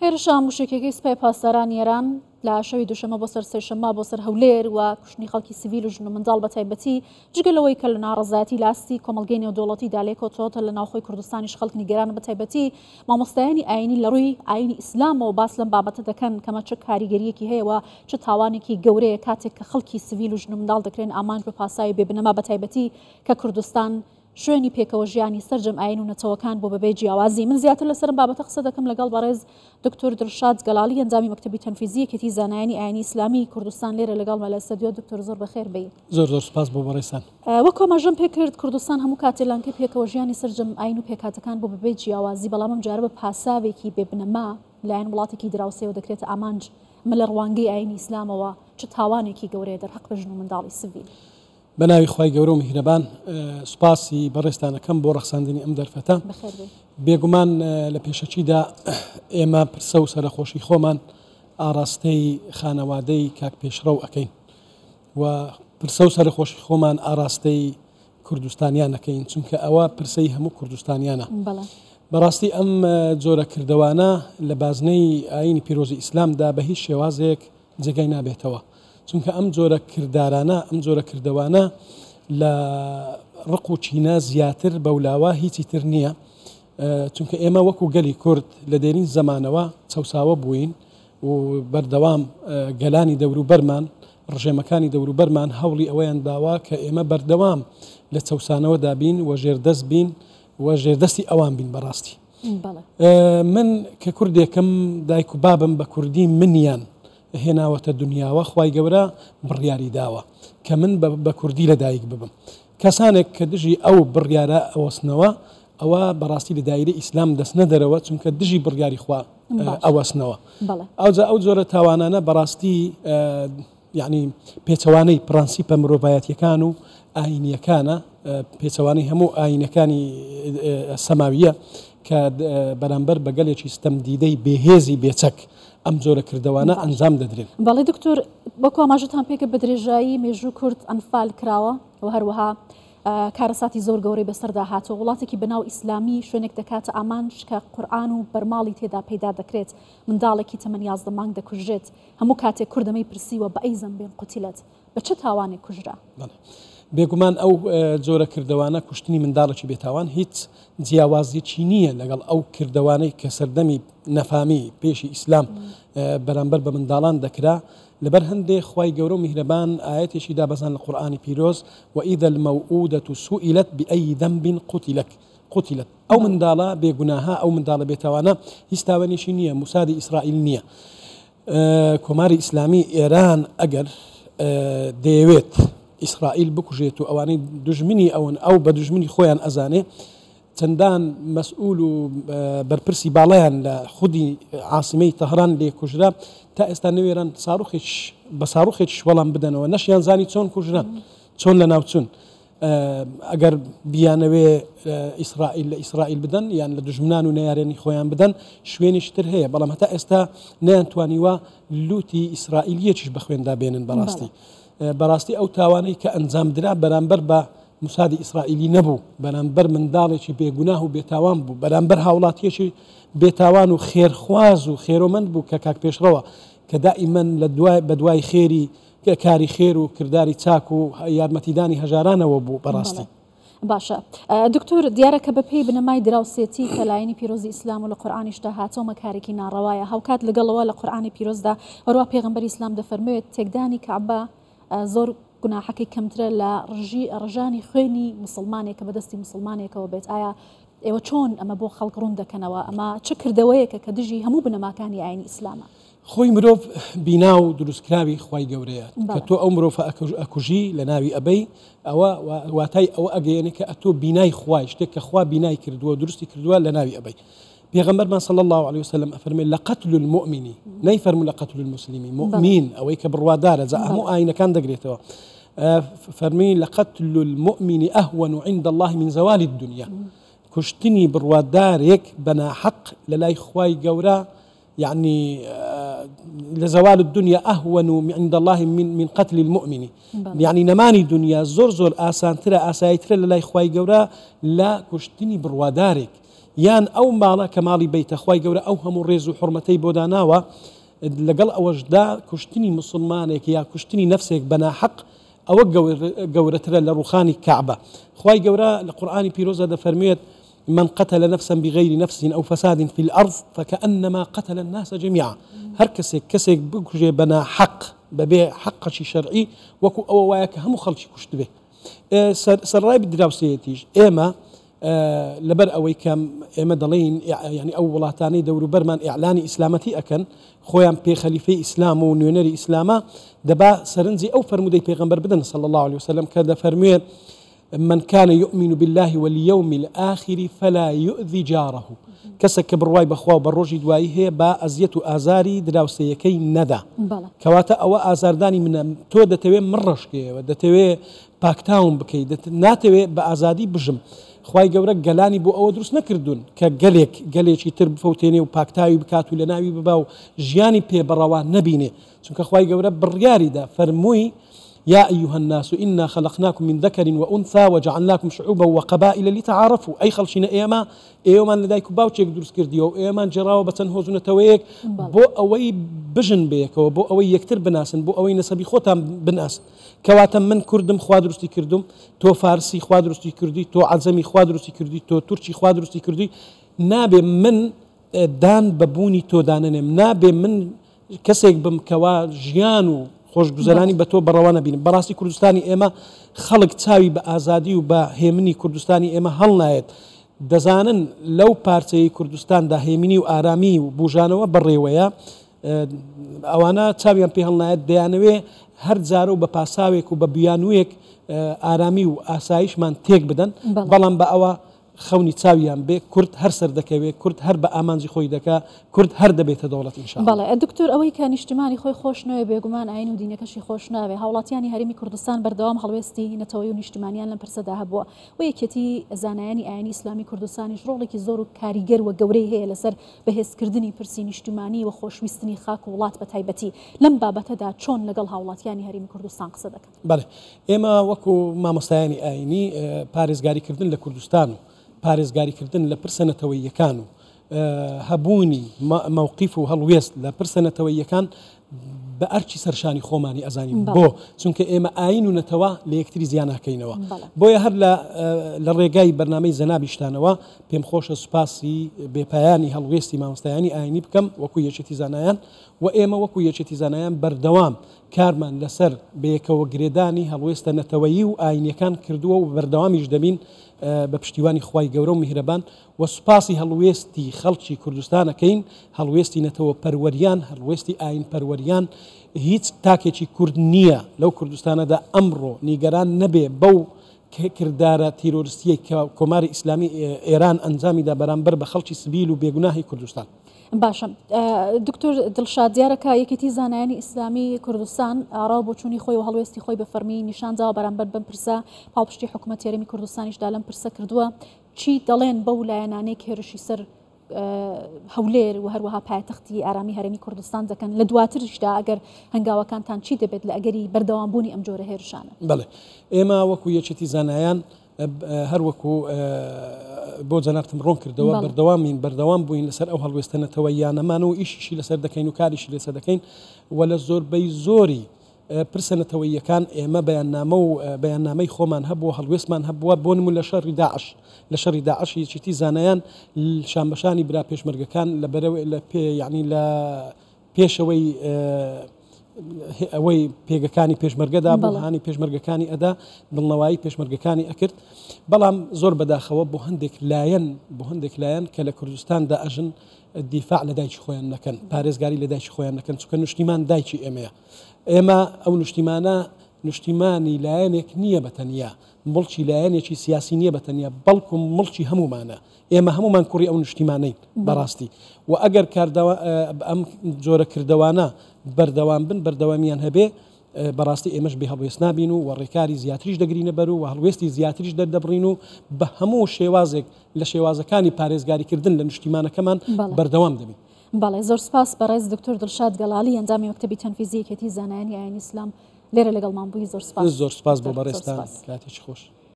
هێرشە مووشەکیەکەی سوپای پاسدارانی ئێران لە شەوی دووشەممە بۆ سەر سێشەممە بۆ سەر هەولێر و کوشتنی خەڵکی سڤیل و ژن و منداڵ بە تایبەتی جگە لەوەی کە لە ناڕەزایەتی لە ئاستی کۆمەڵگەی نێودەوڵەتیدا لێکەوتووەتە لە ناوخۆی کوردستانیش خەڵک نیگەرانە بە تایبەتی مامۆستایانی ئایینی لە ڕووی ئایینی ئیسلامەوە باس لەم بابەتە دەکەن کەمە چ کاریگەرییەکی هەیە و چ تاوانێکی گەورەیە کاتێک کە خەڵکی سڤیل و ژن و منداڵ دەکرێن ئامانج بە پاساوی بێ بنەما بە تایبەتی کە کوردستان شوێنی پێکەوە ژیانی سەرجەم ئایین و نەتەوەکان بووە بەبێ جیاوازی. من زیاتر لەسەر ئەم بابەتە قسە دەکەم لەگەڵ بەڕێز دکتۆر دڵشاد گەڵاڵی ئەندامی مەکتەبی تەنفیزی یەکێتی زانایانی ئایینی ئیسلامی کوردستان لێرە لەگەڵمە لە ستەدیۆ. دکتۆر زۆر بەخێر بێی. زۆر زۆر سوپاس بۆ بەڕێزتان. وەک ئاماژەم پێکرد کوردستان هەموو کاتێ لانکەی پێکەوە ژیانی سەرجەم ئایین و پێکهاتەکان بووە بەبێ جیاوازی، بەڵام ئەم جارە بە پاساوێکی بێ بنەما لایەن وڵاتێکی دراوسێوە دەکرێتە ئامانج، ئەمە لە ڕوانگەی ئایینی ئیسلامەوە چ تاوانێکی گەورەیە دەرهەق بە ژن و منداڵی سڤیل؟ بەناوی خوای گەورە و میهرەبان سوپاسی بەڕێزتان ئەکەم بۆ ڕەخساندنی ئەم دەرفەتە. بێگومان لە پێشەکیدا ئێمە پرسە و سەرەخۆشی خۆمان ئاڕاستەی خانەوادەی کاک پێشڕەو ئەکەین و پرسە و سەرەخۆشی خۆمان ئاڕاستەی کوردستانیان ئەکەین چونکە ئەوە پرسەی هەموو کوردستانیانە. بەڕاستی ئەم جۆرە کردەوانە لە بازنەی ئایینی پیرۆزی ئیسلامدا بە هیچ شێوازێک جێگای نابێتەوە چونکە ئەم جۆرە کردارانە ئەم جۆرە کردەوانە لە ڕق و چینە زیاتر بەولاوە هیچی تر نییە چونکە ئێمە وەکو گەلی کورد لە دێرین زەمانەوە چەساوە بووین و بەردەوام گەلانی دەوروبەرمان ڕژێمەکانی دەوروبەرمان هەوڵی ئەوەیان داوە کە ئێمە بەردەوام لە چەسانەوەدا بین و ژێردەست بین و ژێردەستی ئەوان بین بەڕاستی من کە کوردێکم دایک و بابم بە کوردی منیان هێناوەتە دنیاوە خوای گەورە بڕیاری داوە کە من بە کوردی لە دایک ببم کەسانێک کە دژی ئەو بڕیارە ئەوەستنەوە ئەوە بەڕاستی لە دایرەی ئیسلام دەچنە دەرەوە چونکە دژی بڕیاری خوا ئەوەستنەوە ئەوجا ئەو جۆرە تاوانانە بەڕاستی یەعنی پێچەوانەی پڕەنسیپە مرۆڤایەتیەکان و ئاینیەکانە، پێچەوانەی هەموو ئاینەکانی سەماویە کە بەرامبەر بە گەلێکی ستەمدیدەی بێهێزی بێچەک ئەم جۆرە کردەوانە ئەنجام دەدرێن. بەڵێ دکتۆر، وەکو ئاماژەتان پێکرد بە درێژایی مێژوو کورد ئەنفال کراوە و هەروەها کارەساتی زۆر گەورەی بەسەردا هاتووە، وڵاتێکی بەناو ئیسلامی شوێنێک دەکاتە ئامانج کە قورئان و بەرماڵی تێدا پەیدا دەکرێت، منداڵێکی تەمەن 11 مانگ دەکوژرێت، هەموو کاتێک کورد ئەمەی پرسیوە بە ئەی زەنبین قوتیلت بە چ تاوانێک کوژرا؟ بەڵێ بێگومان ئەو جۆرە کردەوانە کوشتنی منداڵێکی بێتاوان هیچ جیاوازیەکی نییە لەگەڵ ئەو کردەوانەی کە سەردەمی نەفامی پێشی ئیسلام بەرامبەر بە منداڵان دەکرا لەبەر هەندێ خوای گەورە و میهرەبان ئایەتێکی دابەزان لە قورئانی پیرۆز وإذا الموءودة سئلت بأي ذنب قتلت قتلت ئەو منداڵە بێ گوناهە ئەو منداڵە بێتاوانە هیچ تاوانێکی نییە موسادی ئیسرائیل نییە کۆماری ئیسلامی ئێران ئەگەر دەیەوێت ئیسرائیل بکوژێت و ئەوانەی دژمنی ئەون ئەو بە دژمنی خۆیان ئەزانێ چەندان مەسئول و بەرپرسی باڵیان لە خودی عاسمەی تەهران لێ کوژرا تا ئێستا نەوێران ساروخێک بە ساروخێکیش وەڵام بدەنەوە نەشیان زانی چۆن کوژران چۆن لە ناوچون ئەگەر بیانەوێ ئیسرائیل لە ئیسرائیل بدەن یان لە دوژمنان و نەیارێنی خۆیان بدەن شوێنیش تر هەیە بەڵام هەتا ئێستا نەیانتوانیوە لوتی ئیسرائیلیەکیش بە خوێندا بێنن بەڕاستی بەڕاستی ئەو تاوانەی کە ئەنجامدرا بەرامبەر بە موسادی ئیسرائیلی نەبوو بەرامبەر منداڵێکی بێگوناه و بێتاوان بوو بەرامبەر هاوڵاتیەکی بێتاوان و خێرخواز و خێرۆمەند بوو کە کاک پێشڕەوە کە دائیمەن لە دوای بەدوای خێری کاری خێر و کرداری چاک و یارمەتیدانی هەژارانەوە بوو بەڕاستی. باشە دکتۆر دیارە کە بەپێی بنەمای دراوسێتی کە لایەنی پیرۆزی ئیسلام و لە قورئانیشدا هاتووە ئەمە کارێکی ناڕەوایە هاوکات لەگەڵەوە لە قورئانی پیرۆزدا هەروا پێغەمبەری ئیسلام دەفەرموێت تێکدانی کەعبە زۆر گوناحەکەی کەمترە لە ڕژی ڕژانی خوێنی موسڵمانێک کە بەدەستی موسڵمانێکەوە بێت ئایا ئێوە چۆن ئەمە بۆ خەڵک ڕوون دەکەنەوە ئەمە چ کردەوەیەکە کە دژی هەموو بنەماکانی ئاینی ئیسلامە؟ خۆی مرۆڤ بینا و دروستکراوی خوای گەورەیە کە تۆ ئەو مرۆڤە ئەکوژی لە ناوی ئەبەی ئەوە واتای ئەوە ئەگەیەنێ کە ئەتۆ بینای خوای شتێک کە خوا بینای کردووە دروستی کردووە لە ناوی ئەبەی پێغەمبەرمان صلی الله علیه وسلم ئەفەرمێ لقتل المؤمن نەیفەرموو لقتل المسلم مؤمن ئەوەی کە بڕوادارە جا هەموو ئاینەکان دەگرێتەوە فەرمی لقتل المؤمن أهون عند الله من زوال الدنيا کوشتنی بڕوادارێک بە ناحەق لە لای خوای گەورە یەعنی لە زوال الدنیا اهون عند اللە من من قتل المؤمن یەعنی نەمانی دنیا زۆر زۆر ئاسانترە ئاساییترە لە لای خوای گەورە لە کوشتنی بڕوادارێک. یان ئەو ماڵە کە ماڵی بەیتە خوای گەورە ئەو هەموو ڕێز و حوڕمەتەی بۆ داناوە لەگەڵ ئەوەشدا کوشتنی موسڵمانێک یا کوشتنی نەفسێک بە ناحەق ئەوە گەورەترە لە ڕوخانی کەعبە خوای گەورە لە قورئانی پیرۆزدا دەفەرموێت من قتل نفسا بغیر نفس او فساد في الارض فكأنما قتل الناس جميعا هەر کەسێک کەسێک بکوژێ بە ناحەق بەبێ حەقەکی شەرعی وەکو ئەوە وایە کە هەموو خەڵکی کوشتبێ سەرڕای دراوسێیەتیش ئێمە لەبەر ئەوەی کە ئێمە دەڵێین یانی ئەو وڵاتانەی دەوروبەرمان ئیعلانی ئیسلامەتی ئەکەن خۆیان پێ خەلیفەی ئیسلام و نوێنەری ئیسلامە دەبا سەرنجی ئەو فەرموودەی پێغەمبەر بدەن صلی الله علیه وسلم کە دەفەرموێ من كان يؤمن بالله واليوم الآخر فلا يؤذي جاره کەسێک کە بڕوای بەخوا و بە ڕۆژی دوایی هەیە با ئەزیەت و ئازاری دراوسێیەکەی نەدا کەواتە ئەوە ئازاردانی منە تۆ دەتەوێ من ڕەشکەیەوە دەتەوێ پاکتاوم بکەی ناتەوێ بە ئازادی بژم خوای گەورە گەلانی بۆ ئەوە دروست نەکردوون کە گەلێک گەلێکی تر بفەوتێنێ و پاکتاوی بکات و لەناوی ببا و ژیانی پێ بەڕەوا نەبینێ چونکە خوای گەورە بڕیاری دا فەرمووی یا ایها الناس انا خلقناکم من ذکر وانثی وجعلناکم شعوبا وقبائل لتعارفوا ئەی خەڵکینە ئێمە ئێوەمان لە دایک و باوکێک دروست کردیوە و ئێوەمان گێڕاوە بە چەند هۆز و نەتەوەیەک بۆ ئەوەی بژن بەیەکەوە بۆ ئەوەی یەکتر بناسن بۆ ئەوەی نەسەبی خۆتان بناسن کەواتە من کوردم خوا دروستی کردوم تۆ فارسی خوا دروستی کردی تۆ عەجەمی خوا دروستی کردی تۆ تورکی خوا دروستی کردی نابێ من دان بە بوونی تۆ دانەنێم نابێ من کەسێک بم کەوا ژیان و خۆشگوزەرانی بە تۆ بەڕەوا نەبینم بەڕاستی کوردستانی ئێمە خەڵک چاوی بە ئازادی و بە هێمنی کوردستانی ئێمە هەڵنایەت دەزانن لەو پارچەی کوردستاندا هێمنی و ئارامی و بژانەوە بەڕێوەیە ئەوانە چاویان پێ هەڵنایەت دەیانەوێ هەر جارە و بە پاساوێک و بە بیانوویەک ئارامی و ئاسایشمان تێک بدەن بەڵام بە ئەوە خەونی چاویان بێ کورد هەر سەردەکەوێ کورد هەر بە ئامانجی خۆی دەکا کورد هەر دەبێتە دەوڵەت ان شاء اللە. بەڵێ دکتۆر ئەوەی کە نیشتمانی خۆی خۆش نەوێ بێگومان ئاین و دینەکەشی خۆش ناوێ هاوڵاتیانی هەرێمی کوردستان بەردەوام هەڵوێستی نەتەوەی و نیشتمانیان لەم پرسەدا هەبووە و یەکێتی زانایانی ئاینی ئیسلامی کوردستانیش ڕۆڵێکی زۆر و کاریگەر و گەورەی هەیە لەسەر بەهێزکردنی پرسی نیشتمانی و خۆشویستنی خاک و وڵات بەتایبەتی لەم بابەتەدا چۆن لەگەڵ هاوڵاتیانی هەرێمی کوردستان قسە دەکەن؟ بەڵێ ئێمە وەکو مامۆستایانی ئایینی پارێزگاریکردن لە کوردستان و پارێزگاریکردن لە پرسە نەتەوەییەکان و هەبوونی مەوقیف و هەڵوێست لە پرسە نەتەوەییەکان بە ئەرکی سەرشانی خۆمانی ئەزانین بۆ چونکە ئێمە ئاین و نەتەوە لە یەکتری زیان ناکەینەوە بۆیە هەر لە ڕێگای بەرنامەی جەنابیشتانەوە پێم خۆشە سوپاسی بێپایانی هەڵوێستی مامۆستایانی ئاینی بکەم وەکو یەکێتی زانایان و ئێمە وەکو یەکێتی زانایان بەردەوام کارمان لەسەر بەیەکەوەگرێدانی هەڵوێستە نەتەوەیی و ئاینیەکان کردووە و بەردەوامیش دەبین بە پشتیوانی خوای گەورە و میهرەبان و سوپاسی هەڵوێستی خەڵکی کوردستان ئەکەین، هەڵوێستی نەتەوە پەروەریان، هەڵوێستی ئاین پەروەریان، هیچ تاکێکی کورد نییە لەو کوردستانەدا ئەمڕۆ نیگەران نەبێ بەو کردارە تیرۆرستیەی کە کۆماری ئیسلامی ئێران ئەنجامیدا بەرامبەر بە خەڵکی سڤیل و بێگوناهی کوردستان. باشە دکتۆر دڵشاد دیارە کە یەکێتی زانایانی ئیسلامی کوردستان ڕاو بۆچوونی خۆی و هەڵوێستی خۆی بە فەرمی نیشانداوە بەرامبەر بەم پرسە پاڵپشتی حکوومەت هەرێمی کوردستانیشدا لەم پرسە کردووە چی دەڵێن بەو لایەنانەی کە هێرشی سەر هەولێر و هەروەها پایتەختی ئارامی هەرێمی کوردستان دەکەن لە دواترشدا ئەگەر هەنگاوەکانتان چی دەبێت لە ئەگەری بەردەوامبوونی ئەم جۆرە هێرشانە؟ بەڵێ ئێمە وەکو یەکێتی زانایان هەر وەکو بۆ جەنابتم ڕۆن کردەوە بەردەوامین بەردەوام بووین لەسەر ئەو هەڵوێستە نەتەوەییانەمان و ئیشیشی لەسەر دەکەین و کاریشی لەسەر دەکەین و لە زۆربەی زۆری پرسە نەتەوەییەکان ئێمە بەیاننامە و بەیاننامەی خۆمان هەبووە، هەڵوێستمان هەبووە، بۆ نموونە لە شەڕی داعش، لە شەڕی داعش یەکێتی زانایان شانبەشانی برا پێشمەرگەکان لە بەرەوەی لە پێ یانی لە پێشەوەی ئەوەی پێگەکانی پێشمەرگەدا بوو هانی پێشمەرگەکانی ئەدا دڵنەوایی پێشمەرگەکانی ئەکرد بەڵام زۆر بەداخەوە بۆ هەندێک لایەن بۆ هەندێک لایەن کە لە کوردستاندا ئەژن دیفاع لە دایکی خۆیان نەکەن پارێزگاری لە دایکی خۆیان نەکەن چونکە نوشتیمان دایکی ئێمەیە ئێمە ئەو نوشتیمانە نوشتیمانی لایەنێک نییە بە تەنیا مڵکی لایەنێکی سیاسی نییە بە تەنیا بەڵکو مڵکی هەمومانە ئێمە هەمومان کوڕی ئەو نوشتیمانەین بەڕاستی و ئەگەر کاردەوە ئەم جۆرە کردەوانە بەردەوام بن بەردەوامیان هەبێ بەڕاستی ئێمەش بێ هەڵوێست نابین و ڕێکاری زیاتریش دەگرینە بەر و هەڵوێستی زیاتریش دەردەبڕین و بە هەموو شێوازێک لە شێوازەکانی پارێزگاریکردن لە نیشتیمانەکەمان بەردەوام دەبین. بەڵێ زۆر سپاس بەڕێز دکتۆر دڵشاد گەڵاڵی ئەندامی مەکتەبی تەنفیزی یەکێتی زانایانی ئایینی ئیسلام لێرە لەگەڵمان بووی زۆر سپاس. زۆر سپاس بۆ بەڕێزتان کاتێکی خۆش.